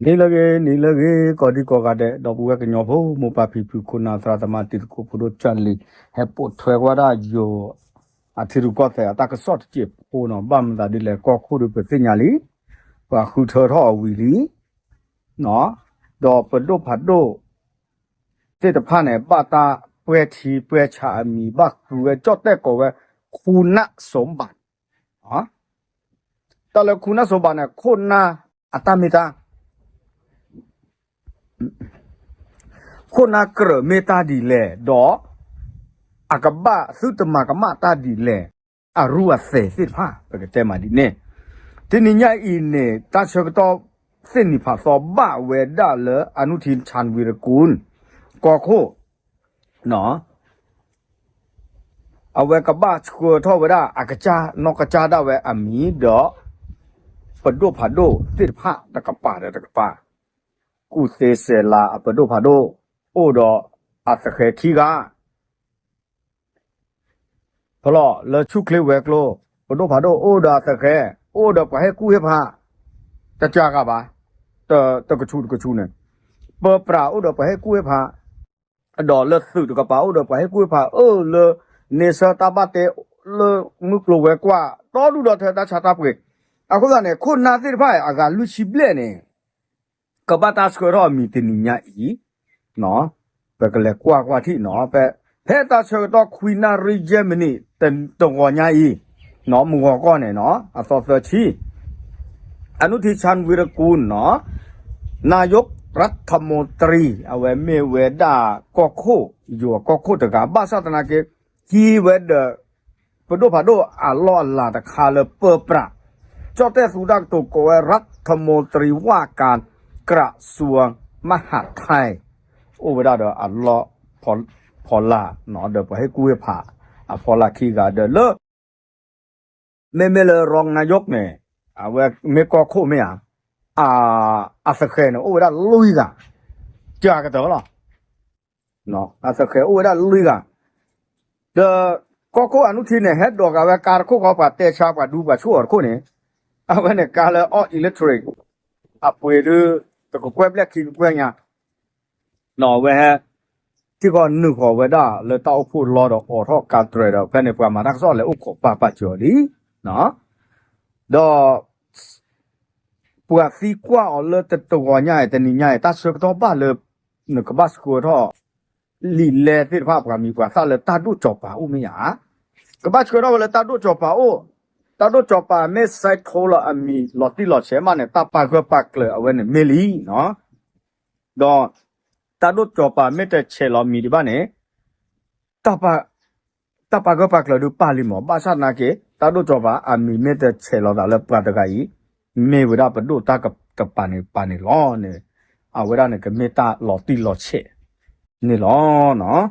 နံၤလၢအဂ့ၤ နံၤလၢအဂ့ၤ ကိးဒံကိးဂၤဒဲး ဒီပုၢ်ဝဲၢ်ကညီဖိ မိၢ်ပၢ်ဖံဖု ခိၣ်နၢ်သရၣ်သမါ တံၤသကိးဖိဒိၣ် ကၢ်လံၤ ဟဲပိာ်ထွဲကွၢ်ဒၣ်ယိၤ အထံရူၢ်ကီၢ်သဲးအတၢ်ကစီၣ်တစဲးဖိနီၤ, ဘၣ်မနုၤဒ်လဲၣ် ကီၢ်ခိၣ်ဒီးပသ့ၣ်ညါလံ, ပှၤဃုထၢထီၣ်အီၤဝံၤလံ, ဒီးပဒိၣ်ဖးဒိၣ်သ့ၣ်တဖၣ်န့ၣ် ဘၣ်တၢ်ပှဲၤထံပှဲၤဆးအမံၤ ဘၣ်ဃုဝဲ ကၠီၣ်တဲၣ်ကိးဝဲ ခူနၢ်စိဘၣ် တၢ်လၢခူနၢ်စိဘၣ်န့ၣ် ခိၣ်နၢ်အတၢ်မ့ၢ်တၢ် ခိၣ်နၢ်ကြၢးမ့ၢ်တၢ်ဒ်လဲၣ်ဒီး အကဘၣ်သုတမၤကမၣ်တၢ်ဒ်လဲၣ် အရူအသဲးသ့ၣ်တဖၣ် ပကတဲမးဒ်န့ၣ်, တနံၤညါအံၤန့ၣ် တၢ်ဆၢကတီၢ်သ့ၣ်နံၤဖးသီဘၣ်ဝဲဒၣ်လၢ အနုထံၣ် ချၣ်ဝံၤရကူၣ် ကီၢ်ခိၣ် အဝဲကဘၣ်ဆှၢထီၣ်ဝဲဒၣ် အကစၢ်နီၢ်ကစၢ်ဒၣ်ဝဲအမံၤဒီး ပဒိၣ်ဖးဒိၣ်သ့ၣ်တဖၣ်တကပၤဒီးတကပၤ, ကူၣ်သ့စဲးလၤအပဒိၣ်ဖးဒိၣ် အိၣ်ဒီးအသဃဲၤခံဂၤ ဖီလီၤလၢဆူၣ်ချ့ဝဲၤကျိၤ ပဒိၣ်ဖးဒိၣ်အိၣ်ဒီးအသဃဲၤ အိၣ်ဒီးပှၤဟ့ၣ်ကူၣ်ဟ့ၣ်ဖး တကဂၤဘၣ်, တကဆူးတကဆူးန့ၣ် ပၢပြးအိၣ်ဒီးပှၤဟ့ၣ်ကူၣ်ဟ့ၣ်ဖး ဒီးလၢသုးတကပၤအိၣ်ဒီးပှၤဟ့ၣ်ကူၣ်ဟ့ၣ်ဖး အၢၣ်လၢ န့ဆၢတၢ်ဘၣ်တဲ လၢမုၢ်ကျိၤဝဲၤကွာ် ဒီဒူၣ်ဒီထၢတၢ်ဆါတၢ်ပှ့ၤ, အဃိသတးန့ၣ် ခိၣ်နၢ်သ့ၣ်တဖၣ်အံၤ အဂၤလွံၢ်ဆံဘျဲၣ်န့ၣ် ကဘၣ်တၢ်ဆှၢထီၣ်အမံၤတနံၤညါအံၤ, ပကလဲၤကွၢ်ကွၢ်ထံၣ်နီၤ, ဖဲတၢ်ဆၢကတီၢ်ခွံနၣ်ရံၣ်ယဲၢ်မံးနံး တဂီၤညါအံၤ, မုၢ်ဂီၤကီၢ်န့ၣ်နီၤ အသီသၢဆံ အနုထံၣ် ချၣ်ဝံၤရကူၣ်နီၤ နာယိးရၢၣ်ထမူတရံ အဝဲမ့ၢ်ဝဲဒၣ်ကီၢ်ခိၣ် ယိၤကီၢ်ခိၣ်တဂၤ ဘၣ်ဆၣ်သနာ်က့ ဟံးဝဲဒီး ပဒိၣ်ဖးဒိၣ်အလီၢ်အလၤတခါလၢပၢပြး ကၠီၣ်တဲၣ်သူတၢ်ကတိၤကိးဝဲ ရၢၣ်ထမူတရံ ဝၣ်ကၣ် ကြးစူၣ်မဟးထဲ အိၣ်ဝဲဒၣ်ဒီးအလီၢ်ဖီလာ် ဒီးပှၤဟ့ၣ်ကူၣ်ဟ့ၣ်ဖး အဖီလာ်ခံဂၤဒီးလၢ မ့မ့ၢ်လၢ ရံၣ်နၣ်ယိးန့ၣ် အဝဲမ့ၢ်ကီၢ်ခိၣ်မ့ၢ်ဧါ, အသဃဲၤန့ၣ် အိၣ်ဝဲဒၣ်လွံၢ်ဂၤ, ကကတၢၢ်လီၤ, အသဃဲၤအိၣ်ဝဲဒၣ်လွံၢ်ဂၤ, ဒီးကီၢ်ခိၣ်အနုထံၣ်န့ၣ် ဟဲဒိးဂၤဝဲကါတခိၣ်ဃီ ပှၤတဲဆါပှၤဒူပှၤဆူၣ်အီၤတခိၣ်န့ၣ်, အဝဲန့ၣ်ကါလၢအီၣ် electric အပှ့ၤဒု တကကွဲၢ်ဘျဲၣ်ခံကကွဲၢ်ညါ နီၤ အဝဲဟဲ ထံၣ်ဃီနုာ်ဃီၤဝဲဒၣ်လၢတၢ်အိၣ်ဖှိၣ်လီၢ်ဒီးအိးထီၣ်ကါတြဲၤဒီး ဖဲန့ၣ်ပှၤမၤတၢ်ကစီၣ်လဲၤအိၣ်ခိးပာ်ပာ်စၢၤအီၤလံ, ဒီး ပှၤသံကွၢ်အီၤလၢတဂီၤညါအံၤ တနံၤညါအံၤ တၢ်ဆၢကတီၢ်ဘၣ်လၢ နကဘၣ်ဆှၢထီၣ် လံာ်လဲသ့ၣ်တဖၣ် ပှၤမံၤပှၤသၣ်လၢတၢ်ဒိၣ်စီၤပၤအိၣ်မ့ၢ်ဧါ, ကဘၣ်ဆှၢထီၣ်ဝဲလၢတၢ်ဒိၣ်စီၤပၤအိၣ်, တၢ်ဒိၣ်စီၤပၤမ့ၢ် စဲးထိလီၤအမံၤ လီၤတံၢ်လီၤဆဲးမးန့ၣ် တၢ်ပာ်ဂၢၢ်ပာ်ကျၢၤအဝဲန့ၣ်မ့ၢ်လံနီၤ, ဒီး တၢ်ဒိၣ်စီၤပၤမ့ၢ်တဆဲးလီၤမံၤဒံးဘၣ်န့ၣ် တၢ်ပာ်ဂၢၢ်ပာ်ကျၢၤဒုးပာ်လံမး, ဘၣ်ဆၣ်သနာ်က့ တၢ်ဒိၣ်စီၤပၤအမံၤမ့ၢ်တဆဲးလီၤသးလၢပှၤတဂၤအံၤ, မ့ၢ်ဝဲဒၣ်ပဒိၣ်တၢ်တပၤန့ၣ်ပာ်န့ၣ်လီၤန့ၣ်, အဝဲဒၣ်န့ၣ်ကမ့ၢ်တၢ်လီၤတံၢ်လီၤဆဲးန့ၣ်လီၤ.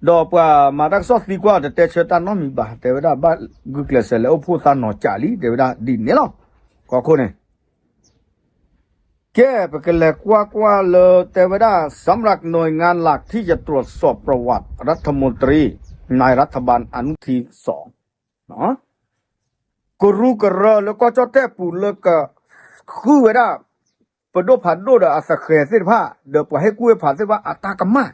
ဒီးပှၤမၤတၢ်ကစီၣ်သံကွၢ်အီၤ တတဲဆၢတၢ်နီတမံၤဘၣ်, တဲဝဲဒၣ်ဘၣ်ဂုာ်ကျဲးစၢးလဲၤအိၣ်ဖှိၣ်သးနီၤကးလံ, တဲဝဲဒၣ်ဒ်န့ၣ်လီၤ. ကီၢ်ခိၣ်န့ၣ် ကဲ ပကလဲၤကွၢ်ကွၢ်လၢတဲဝဲဒၣ် สำหรับหน่วยงานหลักที่จะตรวจสอบประวัติรัฐมนตรีในรัฐบาลอนุทินสอง ကရူၢ်ကရၢလၢကီၢ်ကၠီၣ်တဲၣ်ပူၤလၢကဃုဝဲဒၣ် ပဒိၣ်ဖးဒိၣ်ဒီးအသဃဲၤသ့ၣ်တဖၣ် ဒီးပှၤဟ့ၣ်ကူၣ်ဟ့ၣ်ဖးသ့ၣ်တဖၣ်အတၢ်ကမၣ်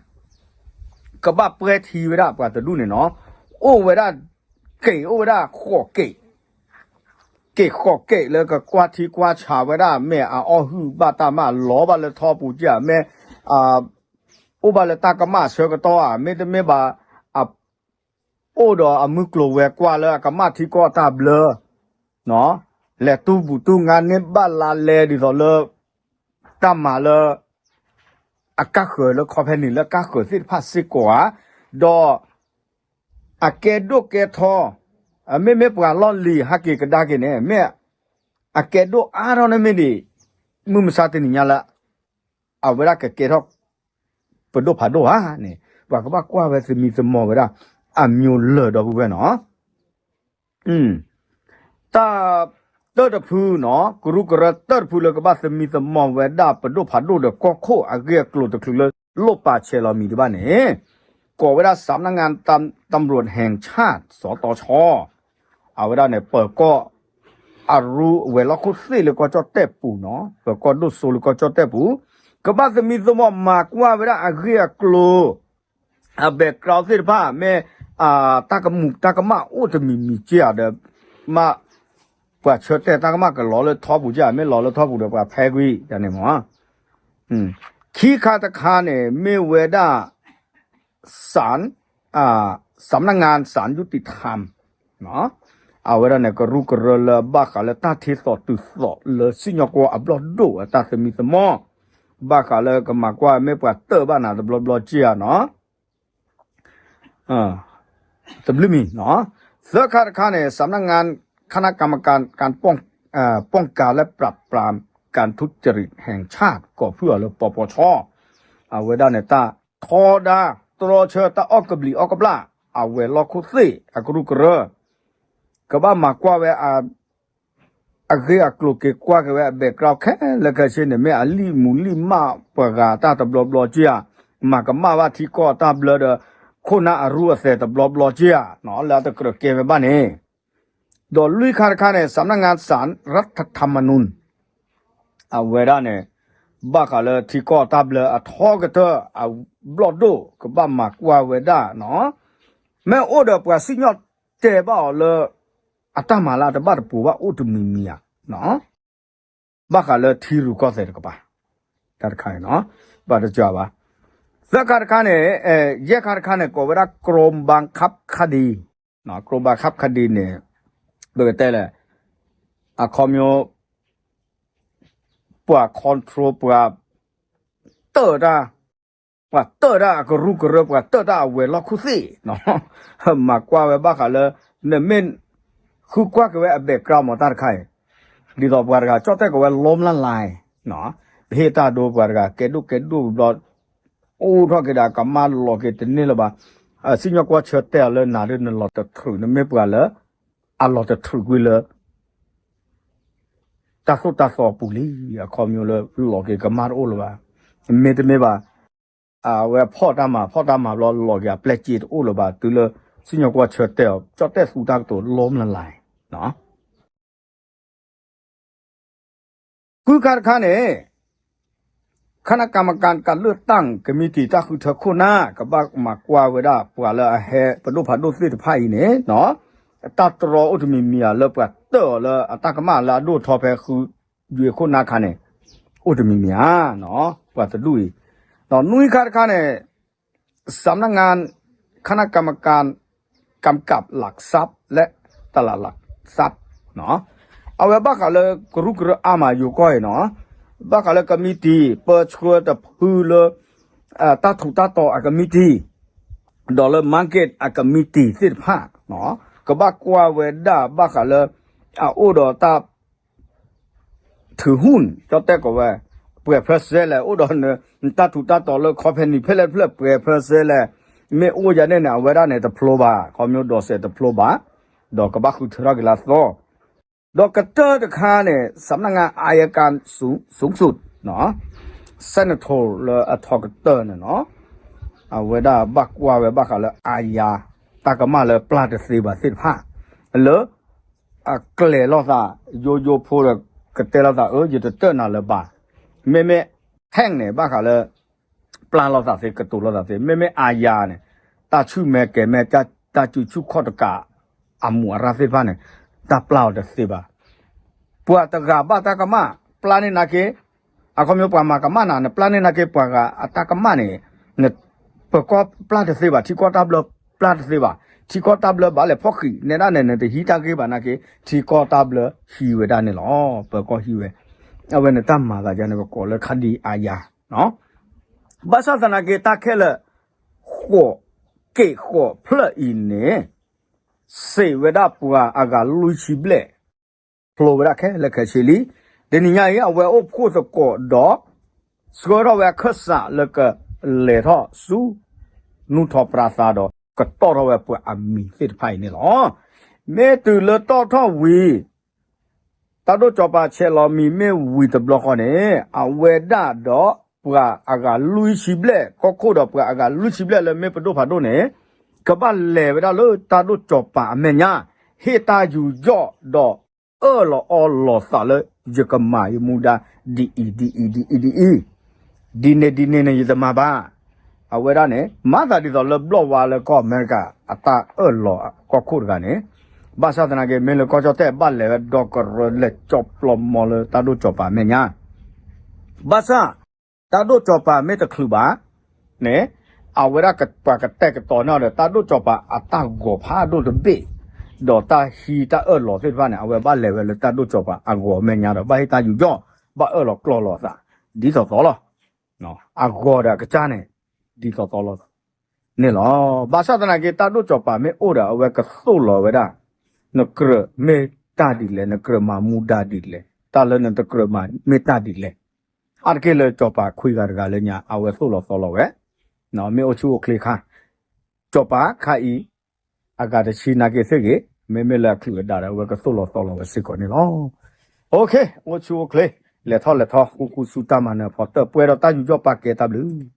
ကဘၣ်ပှဲၤထံဝဲဒၣ်ပှၤတဒူၣ်န့ၣ်နီၤ, အိၣ်ဝဲဒၣ် က့ၤအိၣ်ဝဲဒၣ်ဃိးက့ၤ က့ၤဃိးက့ၤလၢကကွၢ်ထံကွၢ်ဆးဝဲဒၣ် မ့ၢ်အအီၣ်ဟုၣ်ဘၣ်တၢ်မး လီၤဘၣ်လၢထီပူၤကၠၢ် မ့ၢ် အိၣ်ဘၣ်လၢတၢ်ကမၣ်ဆၢကတီၢ်ဧါ မ့တမ့ၢ်ဘၣ် အိၣ်ဒီးအမုၢ်ကျိၤဝဲၤကွာ်လၢအကမၣ်ထံကီၢ်တၢ်ဘျၢ လဲၤတူၢ်ဘူၣ်တူၢ်ငါန့ၢ်ဘၣ်လါလဲဒ်သိးလၢ တၢ်မၤလၢ အကါဃၢၤလၢ ခီဖဲန့ၣ်လၢကါဃၢၤသ့ၣ်တဖၣ်စ့ၢ်ကီးဧါ, ဒီး အကဲဒိၣ်ကဲထီ အမ့မ့ၢ်ပှၤလီၢ်လံၤဟးက့ၤကဒါက့ၤန့ၣ် မ့ၢ် အကဲဒိၣ်အါထီၣ်န့ၣ်မ့ၢ်ဒံး မုၢ်မဆါတနံၤညါလၢ အဝဲဒၣ်ကကဲထီၣ် ပဒိၣ်ဖးဒိၣ်ဧါန့ၣ် ပှၤကဘၣ်ကွၢ်ဝဲသမံသမိးဝဲဒၣ် အမျိုးလၢာ်ဒီပုၢ်ဝဲၢ်နီၤ တၢ်တၢၢ်တဖုနီၤ ကရူၢ်ကရၢတၢၢ်တဖုလၢကဘၣ်သမံသမိးဝဲဒၣ် ပဒိၣ်ဖးဒိၣ်ဒီးကီၢ်ခိၣ်အဂ့ၢ်အကျိၤတချုးလၢလိၣ်ပာ်ဆဲးလီၤမံၤဒံးဘၣ်န့ၣ် ကိးဝဲဒၣ် สำนักงานตำรวจแห่งชาติ สตช အဝဲဒၣ်န့ၣ် ပၢၤကီၢ် အရူအဝဲၤလီၢ်ခိၣ်သ့ၣ်လၢကီၢ်ကၠီၣ်တဲၣ်ပူၤနီၤ, ပၢၤကီၢ်ဒိၣ်စိလၢကီၢ်ကၠီၣ်တဲၣ်ပူၤ, ကဘၣ်သမံသမိးမၤကွၢ်ဝဲဒၣ်အဂ့ၢ်အကျိၤ အ background သ့ၣ်တဖၣ် မ့ၢ် တၢ်ကမူးတၢ်ကမၣ်အိၣ်တမံၤမံၤက့ဧါဒီး မ့ၢ် ပှၤဆၢတဲာ်တၢ်ကမၣ်ကလီၤလၢထီပူၤက့ဧါ, မ့ၢ်လီၤလၢထီပူၤဒီးပှၤဖဲကွံာ်န့ၣ်မ့ၢ် ခံခါတခါန့ၣ် မ့ၢ်ဝဲဒၣ် စၣ် สำนักงานศาลยุติธรรม အဝဲဒၣ်န့ၣ်ကရူၢ်ကရၢလၢဘၣ်ဃးလၢတၢ်ထံသိးတုၤသိးလၢစံၣ်ညီၣ်ကွီၢ်အဘျီၣ်ဒိၣ်အတၢ်သမံသမိး, ဘၣ်ဃးလၢကမၤကွၢ်မ့ၢ်ပှၤတၢၣ်ဘၣ်နၤတဘျီဘျီက့ဧါနီၤ တဘျုးမံၤနီၤ, သၢခါတခါန့ၣ် สำนักงานคณะกรรมการการป้องเอ่อป้องกันและปราบปรามการทุจริตแห่งชาติ ကိးဖုၣ်အီၤလၢ ပပချ အဝဲဒၣ်န့ၣ် တၢ်ထီဒါ တြီဆၢတၢ်အီၣ်ကဘျံးအီၣ်ကဘျၣ် အဝဲၤလီၢ်ခိၣ်သ့ၣ်အကရူၢ်ကရၢ ကဘၣ်မၤကွၢ်ဝဲ အဂ့ၢ်အကျိၤက့ၤကွၢ်က့ၤဝဲအ background ခဲလၢာ်ခဲဆ့န့ၣ် မ့ၢ်အလံၣ်မူၤလံၣ်မၢ်ပှၤဂၤတၢ်တဘျီဘျီက့ဧါ, မၤကမၣ်ဘၣ်ထံကီၢ်တၢ်ဘျၢဒီး ခိၣ်နၢ်အရူအသဲးတဘျီဘျီက့ဧါနီၤ လၢအတကြၢးကဲဝဲဘၣ်န့ၣ်, ဒီးလွံၢ်ခါတခါန့ၣ် สำนักงานศาลรัฐธรรมนูญ အဝဲဒၣ်န့ၣ် ဘၣ်ဃးလၢထံကီၢ်တၢ်ဘျၢအထီကတၢၢ်အဘျီၣ်ဒိၣ် ကဘၣ်မၤကွၢ်ဝဲဒၣ်နီၤ, မ့ၢ်အိၣ်ဒီးပှၤစံၣ်ညီၣ်တဲာ်ဘၣ်အီၤလၢ အတၢ်မၤလၢအတဘၣ်တပူၤဘၣ်အိၣ်တမံၤမံၤဧါ, ဘၣ်ဃးလၢထံရူၢ်ကီၢ်သဲးတကပၤ, တၢ်တခါအံၤနီၤ, ဘၣ်တကၢဘၣ်, သၢခါတခါန့ၣ်, ယဲၢ်ခါတခါန့ၣ် ကိးဝဲဒၣ် กรมบังคับคดี, กรมบังคับคดี န့ၣ် ပကတဲလဲၣ်, အခီပညီ ပှၤ control ပှၤ တၢၣ်တၢ်, ပှၤတၢၣ်တၢ်အကရူၢ်ကရၢ ပှၤတၢၣ်တၢ်အဝဲၤလီၢ်ခိၣ်သ့ၣ်နီၤ, မၤကွၢ်ဝဲဘၣ်ဃးလၢ နမ့ၢ် ဃုကွၢ်က့ၤဝဲအ background မ့ၢ်တၢ်တခါအံၤ, ဒ်သိးပှၤတဂၤကၠီၣ်တဲၣ်ကဝဲ ล้มละลาย နီၤ, ပဟ့ၣ်တၢ်ဒိပှၤတဂၤ ကဲဒိၣ်ကဲဒိၣ်ဘျီ အိၣ်ထီၣ်က့ၤဒီးကမၣ်လီၤက့ၤတန့ၢ်လၢၤဘၣ်, စံၣ်ညီၣ်ကွီၢ်ဆၢတဲာ်အီၤလၢနၤဒ်နလီၤတထြုး နမ့ၢ်ပှၤလၢ အလီၤတထြုးကွံာ်လၢ တၢ်သိၣ်တၢ်သီအပူၤလံ, အခီပညီလၢလီၤက့ၤကမၣ်တအိၣ်လၢၤဘၣ်, မ့တမ့ၢ်ဘၣ်, အဝဲဖီၣ်တၢ်မၤ ဖီၣ်တၢ်မၤဘျီလီၤက့ၤအပျဲၢ်စ့တအိၣ်လၢၤဘၣ် တုၤလၢ စံၣ်ညီၣ်ကွီၢ်ဆၢတဲာ်အီၤ ကၠီၣ်တဲၣ်သူတၢ်ကတိၤ ล้มละลาย နီၤ ဃုခါတခါန့ၣ် คณะกรรมการการเลือกตั้ง committee တၢ်ဃုထၢခိၣ်နၢ် ကဘၣ်မၤကွၢ်ဝဲဒၣ် ပှၤလၢအဟဲပဒိၣ်ဖးဒိၣ်သ့ၣ်တဖၣ်အံၤန့ၣ် တၢ်တြီအိၣ်တမံၤမံၤဧါ လၢပှၤတၢၣ်အီၤလၢအတၢ်ကမၣ်လၢအဒိၣ်ထီဖဲဃုယွၤခိၣ်နၢ်ခါန့ၣ် အိၣ်တမံၤမံၤဧါ, ပှၤတဒူၣ်အံၤ, ဒီးနွံခါတခါန့ၣ် สำนักงานคณะกรรมการกำกับหลักทรัพย์และตลาดหลักทรัพย์ အဝဲဘၣ်ဃးလၢကရူၢ်ကရၢအါမးယိၤကီၢ်အံၤနီၤ, ဘၣ်ဃးလၢ committee ပၢဆှၢတဖုလၢ တၢ်ထူးတၢ်တီၤအ committee ဒီးလၢ market အ committee သ့ၣ်တဖၣ် ကဘၣ်ကွၢ်ဝဲဒၣ်ဘၣ်ဃးလၢ အအိၣ်ဒီးတၢ် ထုးဟူၣ် ကၠီၣ်တဲၣ်ကိးဝဲ ပှဲၤဖၢစဲလဲၣ် အိၣ်ဒီးနတၢ်ထူးတၢ်တီၤလၢ company ဖဲလဲၣ်တဖျၢၣ် ပှဲၤဖၢစဲလဲၣ်, မ့ၢ်အိၣ်ယၤန့ၣ်န့ၣ် အဝဲဒၣ်န့ၣ်တဖျိဘၣ်, ခီပညီဒိးစဲးတဖျိဘၣ်, ဒီးကဘၣ်ဃုထၢထီၣ်က့ၤလၢအသီ, ဒီးကတၢၢ်တခါန့ၣ် สำนักงานอัยการสูงสุด เซนโท လၢအထီကတၢၢ်န့ၣ်နီၤ, အဝဲဒၣ်ဘၣ်ကွၢ်ဝဲဘၣ်ဃးလၢ အါယၤ တၢ်ကမၣ်လၢပျၢ်တသ့ဘၣ်သ့ၣ်တဖၣ်, လၢ အကျဲၤလိာ်သး ယိယိဖိဒီး ကတဲလိာ်သး အၢ ယတတၢၣ်နၤလၢၤဘၣ်, မ့မ့ၢ် แพ่ง န့ၣ် ဘၣ်ဃးလၢ ပျၢ်လိာ်သးသ့ ကတိၤလိာ်သးသ့, မ့မ့ၢ် อาญา န့ၣ် တၢ်ဆူၣ်မဲကဲၤမဲ တၢ်စုဆူၣ်ခီၣ်တကး အမူးအရၣ်သ့ၣ်တဖၣ်န့ၣ် တၢ်ပျၢ်အီၤတသ့ဘၣ်, ပှၤတဂၤဘၣ်တၢ်ကမၣ် ပျၢ်န့ၢ်နာ်က့ အခီပညီပှၤမၤကမၣ်နၤ နပျၢ်န့ၢ်နာ်က့ ပှၤဂၤအတၢ်ကမၣ်န့ၣ် ပၢၤကီၢ်ပျၢ်တသ့ဘၣ်, ထံကီၢ်တၢ်ဘျၢပျၢ်တသ့ဘၣ်, ထံကီၢ်တၢ်ဘျၢဘၣ်လဲၤဖီၣ်ဃံးနဲဒၣ်န့ၣ် နတဟံးတၢ်ဂ့ၢ်ဘၣ်နာ်က့ ထံကီၢ်တၢ်ဘျၢဟံးဝဲဒၣ်န့ၣ်လီၤ, ပၢၤကီၢ်ဟံးဝဲ, အဝဲန့ၣ်တၢ်မၤသးယါန့ၣ် ပကိးလၢ คดีอาญา ဘၣ်ဆၣ်သနာ်က့ တၢ်ခဲလၢာ် ဃိးက့ၢ်ဃိးဖျၢၣ်အံၤန့ၣ် စံးဝဲဒၣ်ပှၤအဂၤလွံၢ်ဆံဘျဲၣ် ဖျိဝဲဒၣ်ခဲလၢာ်ခဲဆ့လံ. တနံၤညါအံၤ အဝဲအိၣ်ဖှိၣ်သကိးဒီး ဆှၢထီၣ်ဝဲအခၢၣ်စးလၢကလဲၤထီၣ်ဆူ နူၢ်ထီၣ်ပြါသါဒီး ကတီၢ်ထီၣ်ဝဲပှၤအမံၤသ့ၣ်တဖၣ်အံၤန့ၣ်လီၤ. မ့ၢ်တုၤလၢတီၢ်ထီၣ်ဝံၤ တၢ်ဒိၣ်စီၤပၤဆဲးလီၤမံၤမ့ၢ်ဝံၤတဘျီဃီန့ၣ် အဝဲဒၣ်ဒီးပှၤအဂၤလွံၢ်ဆံဘျဲၣ် ကီၢ်ခိၣ်ဒီးပှၤအဂၤလွံၢ်ဆံဘျဲၣ်လၢမ့ၢ်ပဒိၣ်ဖးဒိၣ်န့ၣ် ကဘၣ်လဲၤဝဲဒၣ်လၢတၢ်ဒိၣ်စီၤပၤအမဲာ်ညါ ဟ့ၣ်တၢ်ယူးယီၣ်ဒီး အၢၣ်လီၤအီလီၤသးလၢ ယကမၤယမူဒါ ဒ်အံၤဒ်အံၤဒ်အံၤဒ်အံၤ, ဒ်န့ၣ်ဒ်န့ၣ်န့ၣ် ယတမၤဘၣ်. အဝဲဒၣ်န့ၣ် မၤသးဒ်သိးလၢဘျီၣ်ဝါလၢကီၢ်အမဲရကၤ အတၢ်အၢၣ်လီၤကီၢ်ခိၣ်တဂၤန့ၣ်, ဘၣ်ဆၣ်သနာ်က့ မ့ၢ်လၢကီၢ်ကၠီၣ်တဲၣ်ဘၣ်လဲၤဝဲဒီကရၢလဲၤကၠီပျီမီလၢတၢ်ဒိၣ်ကၠီၤပၤအမဲာ်ညါ, ဘၣ်ဆၣ် တၢ်ဒိၣ်ကၠီၤပၤမ့ၢ်တချုးဘၣ်န့ၣ်, အဝဲဒၣ်ပှၤကတဲာ်ကတီၤန့ၢ်ဒီး တၢ်ဒိၣ်ကၠီၤပၤအတၢ်ဂီၤဖးဒိၣ်တဘ့ၣ်, ဒီးတၢ်ဟံးတၢ်အၢၣ်လီၤသ့ၣ်တဖၣ်န့ၣ် အဝဲဘၣ်လဲၤဝဲလၢတၢ်ဒိၣ်ကၠီၤပၤအဂီၤအမဲာ်ညါဒီး ဘၣ်ဟ့ၣ်တၢ်ယူးယီၣ်, ဘၣ်အၢၣ်လီၤကျီၢ်လီၤသး ဒ်သိးသိးလီၤ. အဂီၤဒီးအကစၢ်န့ၣ် ဒ်သိးသိးလီၤ န့ၣ်လီၤ. ဘၣ်ဆၣ်သနာ်က့ တၢ်ဒိၣ်ကၠီၤပၤမ့ၢ်အိၣ်ဒီး အဝဲကသိၣ်လီၤဝဲဒၣ် နကြၢးမ့ၢ်တၢ်ဒ်လဲၣ်, နကြၢးမၤမူဒါဒ်လဲၣ်, တၢ်လၢနတကြၢးမၤမ့ၢ်တၢ်ဒ်လဲၣ်, အါတက့ၢ်လၢကၠီၤပၤခွံဂၤတဂၤလၢညါ အဝဲသိၣ်လီၤသီလီၤဝဲ, မ့ၢ်အိၣ်ဆူၣ်အိၣ်ချ့ခါ, ကၠီၤပၤခါအံၤ အဂၤတဆံနာ်က့သ့ၣ်ဂ့ၤ, မ့မ့ၢ်လၢအချုးအဒၣ်ဒီးအဝဲကသိၣ်လီၤသီလီၤဝဲစ့ၢ်ကီးန့ၣ်လီၤ. အိၣ်ဆူၣ်အိၣ်ချ့, လဲၤထီၣ်လဲၤထီ ဃူဃူဆူတၢ်မၤနၢၤဖီတၢၣ် ပှဲၤဒီးတၢ်ယူးယီၣ်ပာ်ကဲတၢ်ဘျုး